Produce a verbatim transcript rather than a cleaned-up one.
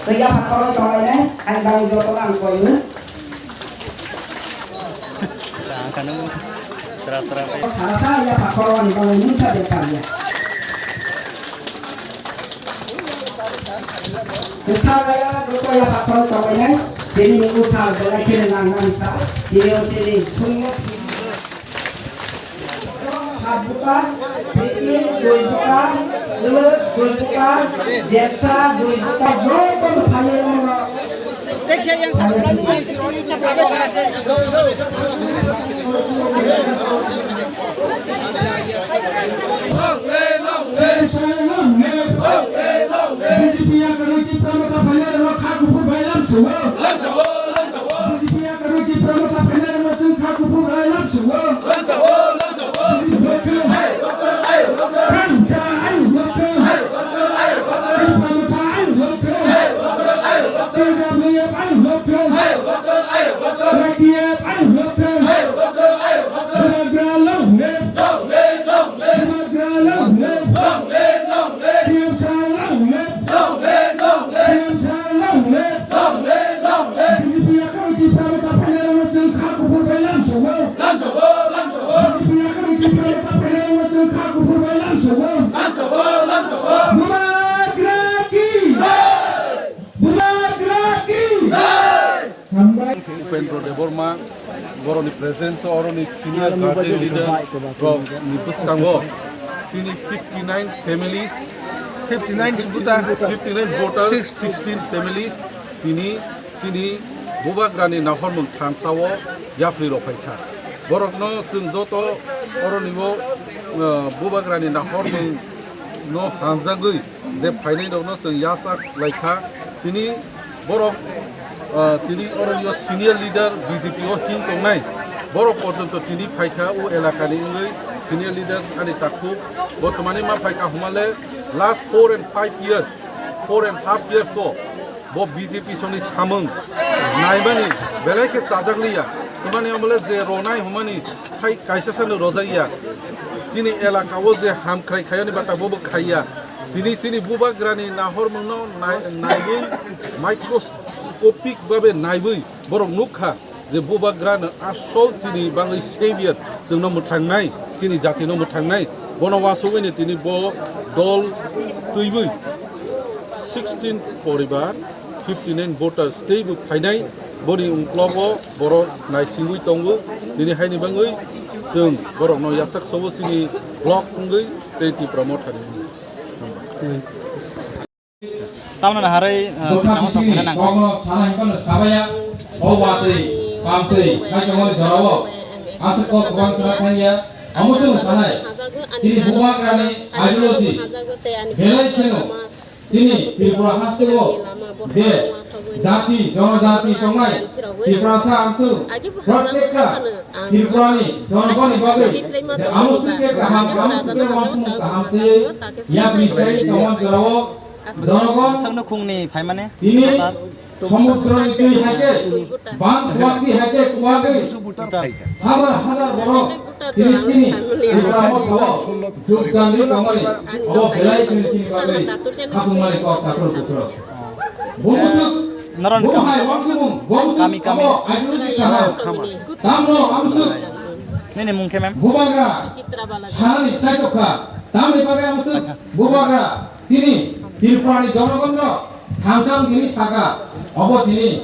Tei yapha khoroi tonglainai, hai bang joto ang koiwi. Ang kanu tra tra pe. Sara sa yapha khoroi ni bang mungsa bepar ya. Sitha gaya joto yapha khoroi tonglainai, tini ni usal belai khe nang nang sa, tini o sini sungno. Hap buka, piti, dui buka, ulut, dui buka, jepsa, dui buka, joto no phaiwi omo. B J P yakarwi Tipra Motha phainai rokno kha kuphur bai lamsao. B J P yakarwi Tipra Motha phainai rokno chwng kha kuphur bai lamsao. Khamsa ayuk lokthwng. Tipra Motha ayuk lokthwng. T W F ayuk lokthwng. Y T F ayuk lokthwng. Bubagra long live. Bubagra long live. C M sir long live. C M sir long live. B J P yakarwi Tipra Motha phainai rokno chwng kha kuphur bai lamsao. B J P yakarwi Tipra Motha phainai rokno chwng kha kuphur bai lamsao. Bubagra ki! Bubagra ki! Hambai. Upendra Debbarma, borokni presence o, oroni senior guardian leader rokni bwskango chini fifty nine families, fifty nine voter, fifty nine voters, sixteen families, tini chini Bubagrani nahormung thansa o yapri rok phaikha. Borokno chwng joto oroni o, uh, Bubagrani nahormung no hamjagwi je phainai rokno chwng yasak laikha. Tini borok, ah, tini oro yo senior leader B J P o hing tongnai. Borok porjonto tini phaikha o elakani wngwi senior leader ani takhuk. Bortomani ma phaikha humale last four and five years, four and half years o bo B J P soni samung naimani belai khe chajak liya. Tumani omole je ronai humani khai kaisa sano rojak ya. Chini elaka o je hamkhrai khayani bata bobo khaiya. Tini chini Bubagrani nahormungno nai-, naiwi microscopic babe naiwi borok nukha je Bubagrano asol chini bagwi savior, chwngno mwthangnai, chini jatino mwthangnai. Bono wasugwini tini bo dol twiwi sixteen poribar, fifty nine voters teibo phainai, boni ungklogo borok naisingwi tongo. Tini haini bagwi chwng borokno yasak sobo chini block wngwi tei Tipra Motha ni wngwi. Tamno naharwi, uh, Dopha tamo bisini tongkha nang. Kokno sana himphano sabaya, o watwi, pamtwi, hai tongmani jorao. Aswk kok kwbang sana thangya, omo chwngno sanai. Chini Bubagrani ideology, belai kheno, chini Tripura hasteo je jati, jonojati tongnai, Tiprasa amchwng, protekta Tripurani jonogoni bagwi je amswkhe kaham, amswkhe wansukmung kaham twiwi yapri sai tongmani jorao. Jonogon Sakno khungni phaimani tini somudroni twi hai khe bang kuwak twi hai khe kuwagwi hajar hajar borok tini tini Tipra Mothao jogdan ri tongmani abo belai kheno chini bagwi khatungmani kok takhuk bukhuk. Bo musuk, Noron bo kam. Hai wansukmung, bo musuk Kami, kami. Abo ideology kaham. Tamno amsuk Nini mung khe mem? Bubagra sanani chaitokha. Tamni bagwi amsuk Bubagra chini Tripurani jonogonno thamsa wngkhe hwnwi saka, obo tini